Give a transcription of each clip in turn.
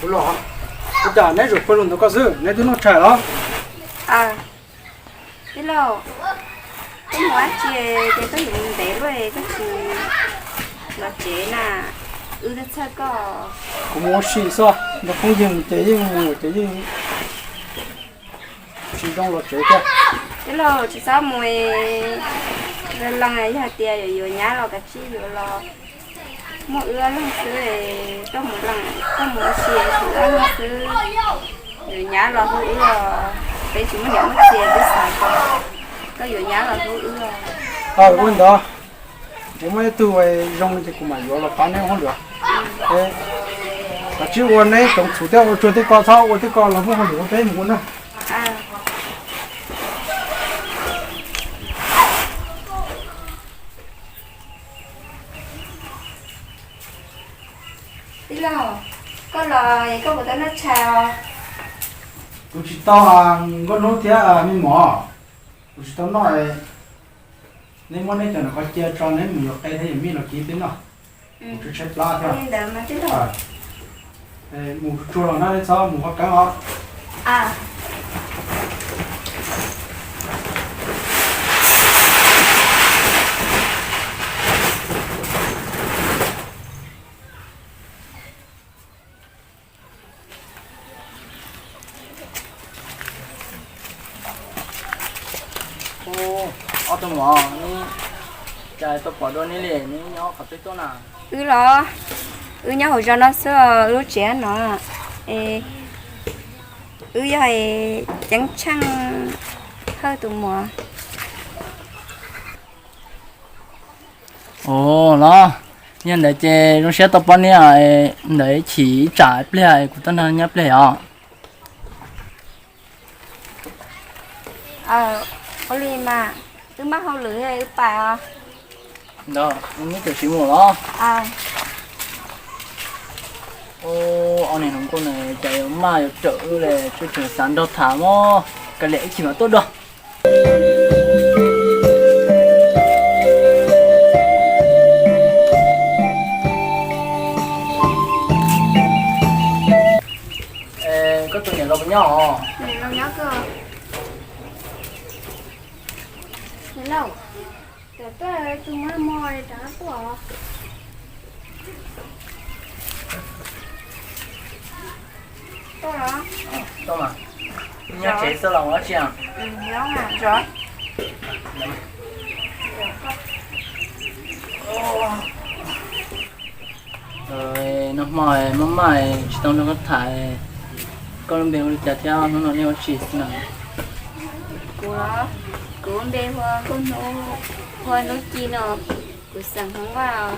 Kuv los. Ua cas neb zaum pawg lug ntawm koj xwb, neb twb noj tshais los? Tij laug, koj mus dab tsi ces koj yuav mus ntev luaj koj tsis los tsev na, wb twb txhawj koj. Kuv mus ua si xwb, nrog phooj ywg mus ces yeej mus ces yeej tsis zoo los tsev thiab. Tij laug, tsis txhob mus lees, yog hais tias yuav yuav nyab los kav tsij yuav los muaj wb ob leeg xwb, koj mus lees koj mus ua si tsuas wb ob leeg xwb. Yuav nyab los hu wb os, peb tsis muaj niam muaj txiv twb xav kom koj yuav nyab los hu wb. Ua ntawd, tsis muaj ib tug zoo li ces kuv mam yuav los pab neb ua hauj lwm. Kav tsij ua neb tsoom txhuv thiab ua tsuag tej ko, txhob ua tej ko los muaj hauj lwm ua peb mus ua na. Tij laug, koj los koj puas tau noj tshais os? Kuv tsis tau, Nkauj Hnub thiab me mom, kuv tsis tau noj. Neb muab neb cov nram ko cia tso, neb mus yuav qe thiab yuav mij los kib peb noj. Kuv tshaib tshaib plab thiab. Mus tsuag tsuag los na, neb txhob mus qhov keeb os. Ob tug mom, neb cas tau pom dua neb li, neb nyob qhov twg tuaj na? Wb los, wb nyob hauv zos no xwb, wb lub tsev no. Wb yog Ceeb Tsheej Hawj tus muam. Ua los, yog ntawd ces zoo siab tau pom neb, ntawd ib chim ib tsam ib pliag kuv tuaj nrog nyob pliag os. Ua li mas, wb maj hauj lwm wb pais os. Ntawd, neb txawm tsis mus los? Ob niag hluas nkauj no cas yuav maj yuav rawm wb li, tseem xav nrog tham mog, kav liam ib chim mam tuaj dua. Koj tus niam laus puas nyob os? Niam laus nyob kawg. Niam laus, tuaj tus maj mog li rov qab tuaj. Tuaj los? Tuaj mas. Nyob tsev xwb los ua dab tsi? Nag hmo maj maj tsis tau nrog koj tham, koj lub npe hu li cas thiab hnub no nej ua dab tsi xwb na? Kuv, kuv lub npe hu ua Nkauj Hnub, hu ua Hnub Ci no, kuv xeem Hmoob Vaj.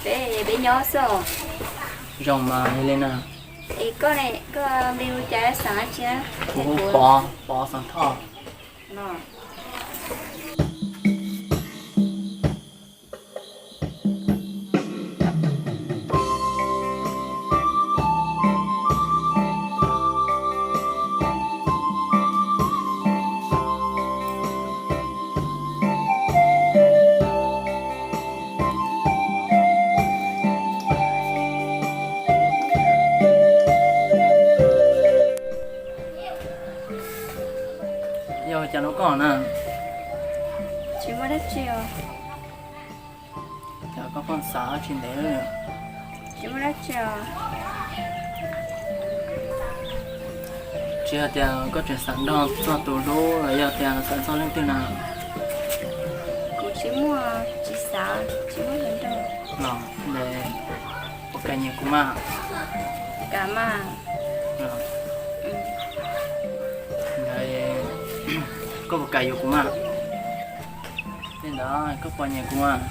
Peb, peb nyob xwb. Zoo mas yog li na. Es koj ne, koj npe hu cas, xeem dab tsi? Kuv hu Pov, Pov Xeem Thoj. Yog cas no koj na? Tsis muaj dab tsi os. Cas koj pheej xav dab tsi ntev lawm? Tsis muaj dab tsi os. Tsis hais tias koj tseem xav nrog txog tus hlub los yog tias xav txog leej twg na? Kuv tsis muaj, tsis xav, tsis muaj hluas nraug. Los, ua cas nyiam kuv mas? Kam mas. Ntawd Koj puas kam yuav kuv mas? Tej ntawd koj puas nyiam kuv mas?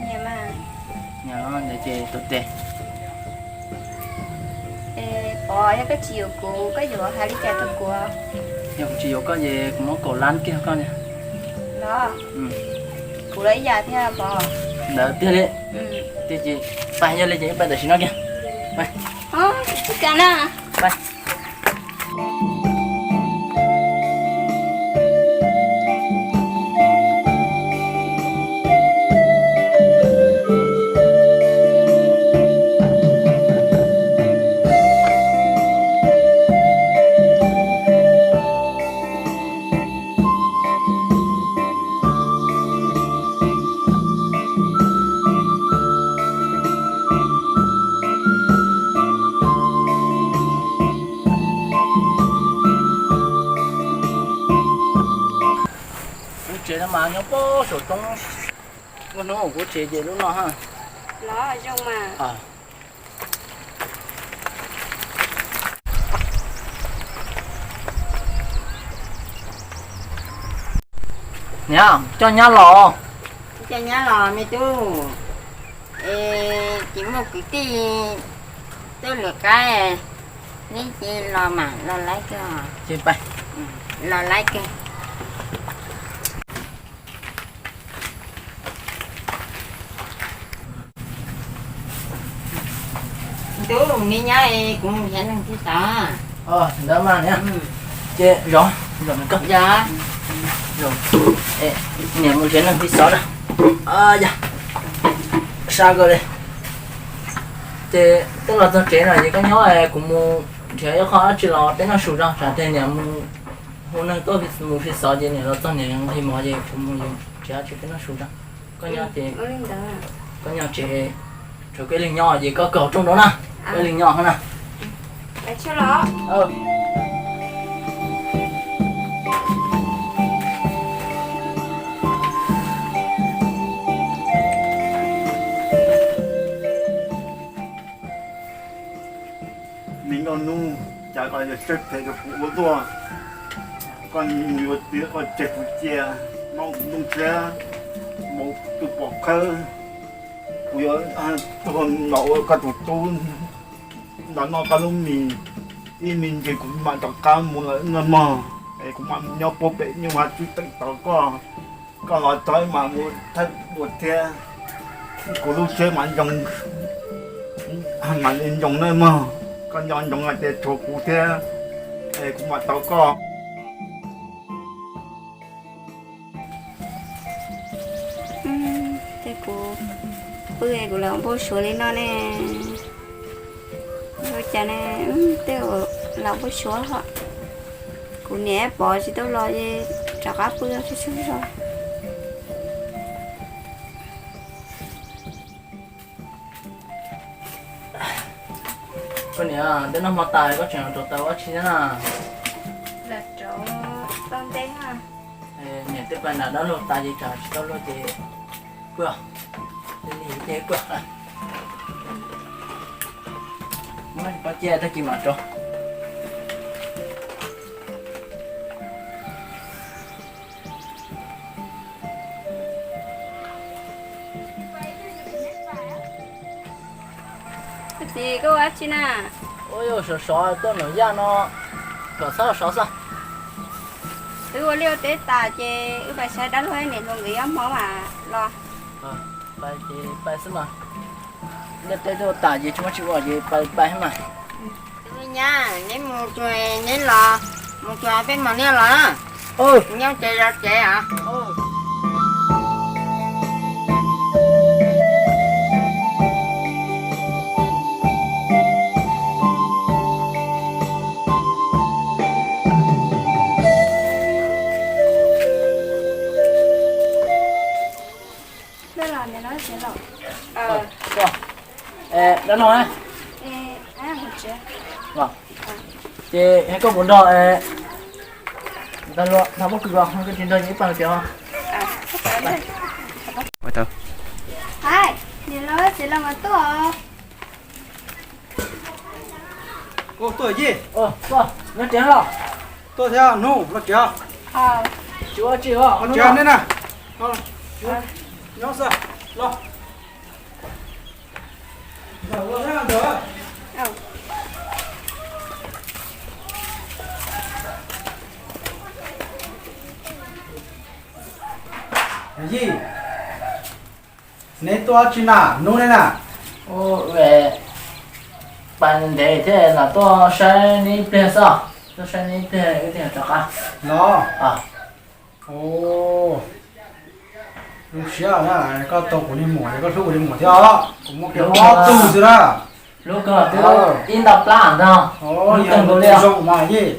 Nyiam mas. Nyiam los ntawd ces tuav tes. Es Pov, yog koj tsis yuav kuv, koj yuav hais li cas rau kuv? Yog kuv tsis yuav koj ces kuv muab kaum lab kiag rau koj. Los, kuv los ib yam thiab Pov. Ntawd tiag li. Tiag ces pais, yog li ces pais tam sim no kiag. Pais. Tsis kam na. Pais. Kuv tsev no mas nyob pob saum roob. Muaj hnub kuv tsev ces lub no ha. Los zoo mas. Niam, coj nyab los. Coj nyab los me tub. Es tsis muaj kwv tij tuaj lwm qaib, neb cia los mas los laib kawg. Los laib kawg. Tub, neb nyob es kuv mus nrhiav neeg thiab tod. Ntawd mas niam, ces zov, zov koj. Niam mus nrhiav neeg thiab xov na. Yog, sab koj li. Ces twb los txog tsev no ces koj nyob, kuv mus nrhiav ib qho dab tsi los peb noj su tso, tsam tias niam mus hu neeg tuaj mus thiab xov ces niam los txog niam nqhis mov ces kuv mus nrhiav dab tsi peb noj su tso. Koj nyob ces, koj nyob tsev, tshuav koj ib leeg nyob ces koj kaw rooj rau na, koj ib leeg nyob na. Neb noj nub, cas koj yuav siab phem rau kuv ua luaj. Koj mus yuav txiv koj tseg kuv cia, maub kuv ntuj thiab, maub tus pom khawb. Kuv yuav tuag los ua koj tus tub, los noj koj lub mis, ib me ntsis kuv mam rov qab mus lawm nawb mog. Es kuv mam mus nyob puag pem nyuj hav tswb teem tos koj. Koj los txog mam mus thawb dua thiab. Kuv lub siab mam zoo, mam li zoo nawb mog. Koj nco ntsoov hais tias tshuav kuv thiab, es kuv mam tau koj. Ces kuv pw es kuv lam npau suav li no ne. Ua cas ne, tej zaum lam npau suav hos. Kuv niam Pov tsis tau los es rov qab pw tsaug zog. Koj niam, twb noj hmo tas koj tseem rauv taws ua dab tsi thiab na? Los rauv tau ntev na. Niam twb pais nram dab laug tas ces tsam tsis tau luag ces pw, lig lig ces pw. Muab pob cia tag kis mam rauv. Txiv, koj ua dab tsi na? Ua, yuav sov sov tuaj nram yaj no, kom txhob sov xwb. Wb ua liaj ua teb tas ces wb pais saib dab laug niam hluas nkawd ob hmo mam los. Pais ces pais xwb mas. Liaj teb twb ua tas ces tsis muaj tsis ua ces pais pais xwb mas. Tus me nyab, neb mus tsuag neb los, mus tsuag peb mam niaj los na. Nyob tsev zov tsev os. Dab laug na, ces koj puas nrog, nrog muab kws os, koj tsis nrog ces ib pawg tias. Hais, niam laus txiv laus mas tuaj. Koj tuaj yij. Koj, nyob tsev los? Tuaj thiab hnub los tsev. Tsis ua tsi os, tsis ua ne na. Nyob xwb los. Yij, neb tuaj tsi na hnub ne na? Pas ntev thiab los tuaj saib neb ib pliag xwb. Tuaj saib neb ib pliag wb thiaj rov qab los. Zoo siab na, koj tau kuv niag muam es koj hlub kuv niag muam thiab os. Kuv muaj kiag ob tug xwb na. Hlub kawg, twb ib ntau plab ntag. Hlub kawg nkaus li os. Zoo mas Yij.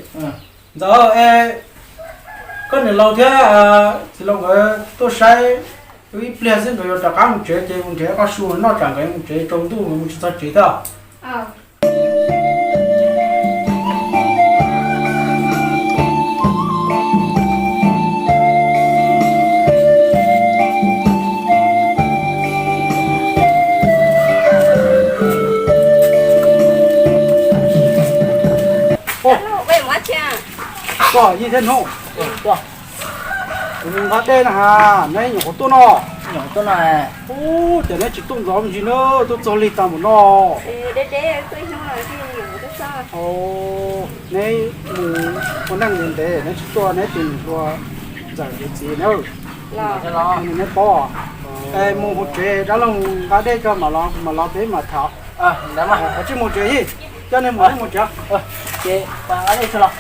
Ntxawm, es koj niam laus thiab txiv laus nkawd tuaj saib wb ib pliag xwb nkawd yuav rov qab mus tsev ces mus nrhiav koj su noj tsam nkawd mus tsev tsaus ntuj nkawd mus tsis txog tsev thiab. Koj Yij thiab Hnub, kuv mus nqa dej na has, neb nyuam qhuav tuaj no. Ub, cas neb tsis tuaj ntxov me ntsis na, tuaj txog lig tas npaum no. Neb mus ua neej ntev ntev neb tsis tuaj, neb tus niam hluas Ntxawm tus txiv na, neb paub. Es mus hauv tsev dab laug nqa dej tso mam los peb mam tham. Koj tsij mus tsev Yij, coj niag muam mus tsev. Ces nqa dej tso los.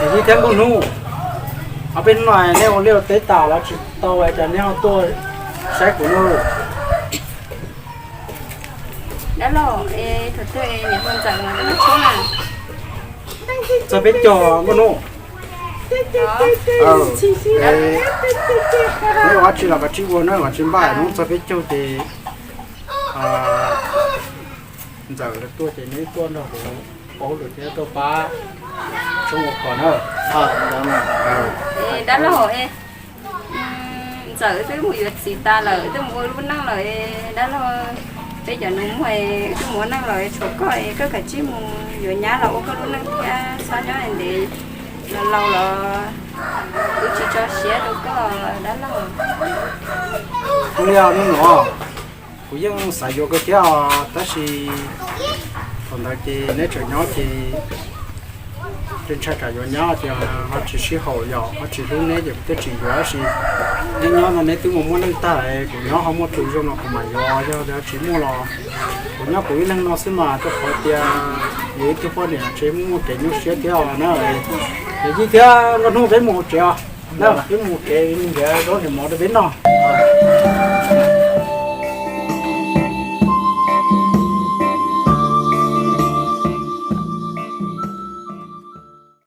Yij thiab Nkauj Hnub, ob peb hnub no neb ua liaj ua teb tas los tsis tau es cas neb ho tuaj saib kuv no? Dab laug, thaum twg niam hluas Ntxawm los noj tshoob na? Txog peb caug Nkauj Hnub. Neb ua dab tsi los kav tsij ua na, kav tsij npaj, hnub txog peb caug ces Ntxawm lawv tuaj ces neb tuaj nrog kuv paub lawm thiab tuaj pab tshoob ua kos na. Dab laug, Ntxawm twb mus yuav txiv tas lawm, twb mus ua lub neej lawm. Dab laug, peb cov nus muag twb mus ua neej lawm, tshuav koj, koj kav tsij mus yuav nyab los ua koj lub neej thiab, txhob nyob ntev, los laus los kuv tsis tso siab rau koj dab laug. Ua li os me nyuam, kuv yeej xav yuav kawg thiab os, tab sis thaum ntawd ces neb tseem nyob ces ntshai tsam yuav nyab ces ho tsis sib haum, yog ho tsis hlub neb ces kuv thiaj tsis yuav. Tab sis neb nyob no neb twb mus muaj neej tag, kuv nyob ho muaj tus zoo no kuv mam yuav, yog tsis muaj los kuv nyob kuv ib leeg no xwb mas, rau qhov tias yus ib tug poj niam tsis muaj kev nyuaj siab thiab os na. Ces Yij thiab Nkauj Hnub peb mus hauv tsev os, peb mus hauv tsev mus nrhiav zaub nrhiav mov rau peb noj.